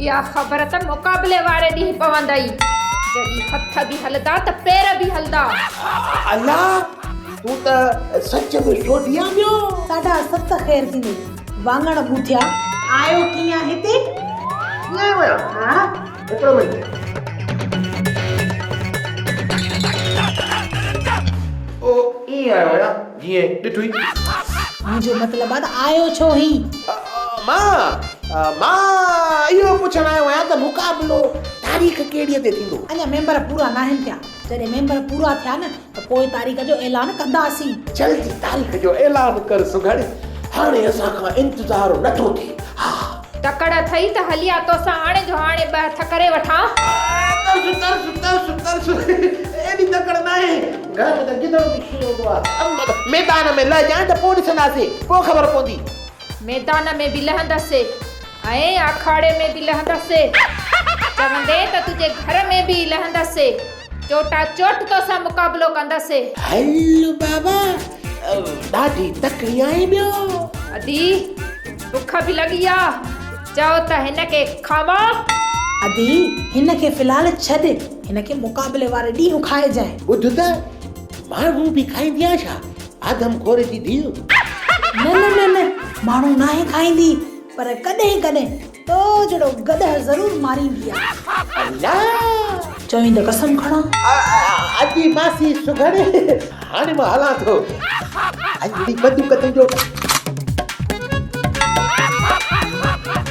اها خبر ته مقابلي واري ڏينهن پوندئي، جڏهن هٿ به هلندا ته پير به هلندا. الله! تون ته سچ ۾ سوڍي آن ٻيو. ساڍا ست خير ٿيندئي، واڱڻ ٻوٿيا. آيو ڪيئن آن هتي؟ ڪيئن آيو آهيان؟ ها. هڪڙو منٽ. او ائين آيو آهيان جيئن ڏٺوئي. منهنجو مطلب آ ته آيو ڇو هين؟ مان مان اهو پڇڻ آيو آهيان ته مقابلو تاريخ ڪهڙيء تي ٿيندو؟ اڃا ميمبر پورا ناهن ٿيا. جڏهن ميمبر پورا ٿيا نه ته پوء تاريخ جو اعلان ڪنداسين. جلدي تاريخ جو اعلان ڪر سگهڙ، هاڻي اسان کان انتظار نٿو ٿئي. ها. تڪڙ اٿئي ته هلي آ توسان هاڻي جو هاڻي ٻه هٿ ڪري وٺان. ترس ترس ترس ترس ايڏي تڪڙ ناهي. گهر ۾ ته گدڙ به شينهن هوندو آ. ميدان ۾ لهجانء ته پوء ڏسنداسين، پوء خبر پوندي. ميدان ۾ به لهندس ۽ آکاڙي ۾ به لهندس. چوندين ته تنهنجي گهر ۾ به لهندس. چوٽا چوٽ توسان مقابلو ڪندس. هل بابا، ڏاڍي تڪڙي آهين ٻيو. ادي، بک به لڳي آ، چئو ته هن کي کاوان؟ ادي، هن کي في الحال ڇڏ، هن کي مقابلي واري ڏينهن کائجانء. ٻڌ ته، ماڻهو به کائيندي آ ڇا؟ آدم خور جي ڌيء. نه نه نه نه ماڻهو ناهي کائيندي پر ڪڏهن ڪڏهن تو جهڙو گڏهه ضرور ماريندي آ. الله! چوين ته قسم کڻان. ادي ماسي سگهڙ هاڻي مان هلان ٿو. اڄ بندوق تنهنجو.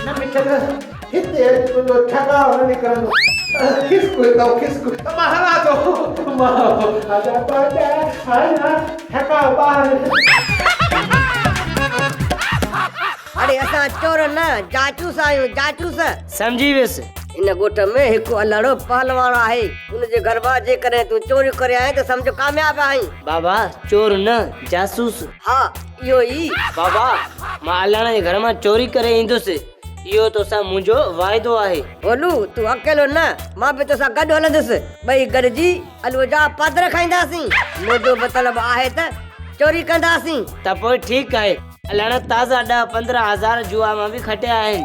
نه مٺل هتي اڄ تنهنجو ٺڳاء نه نڪرندو. کسڪ هتان کسڪ. مان هلان ٿو. مان ادا پاٽا هلان ٺڳاء ٻاهر. اڙي اسان چور نه جاچوس آهيون جاچوس. سمجهي ويس. هن ڳوٺ ۾ هڪ الهڙو پهلواڻ آهي. ان جي گهر مان جيڪڏهن تون چوريون ڪري آئين ته سمجهه ڪامياب آهين. بابا چور نه جاسوس. ها اهو ئي. بابا مان الهڙ جي گهر مان چوري ڪري ايندس. اهو توسان منهنجو واعدو آهي. ڀولو، تون اڪيلو نه، مان به توسان گڏ هلندس. ٻئي گڏجي الوء جا پادر کائينداسين. منهنجو مطلب آهي ته چوري ڪنداسين. ته پوء ٺيڪ آهي. الهڻ تازا ڏهه 15 هزار جوا مان به کٽيا آهن.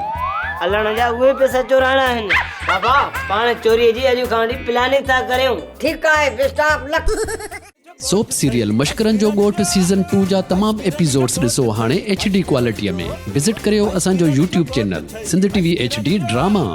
الهڻ جا اهي پئسا چورائڻا آهن. بابا، پاڻ چوريء جي اڄ کان وٺي پلاننگ ٿا ڪريون. ٺيڪ آهي، best of luck. Soap serial مشڪرن جو ڳوٺ سيزن ٽو جا تمام ايپيسوڊس ڏسو هاڻي ايڇ ڊي ڪوالٽي ۾ وزٽ ڪريو اسان جو YouTube channel Sindh T V H D drama.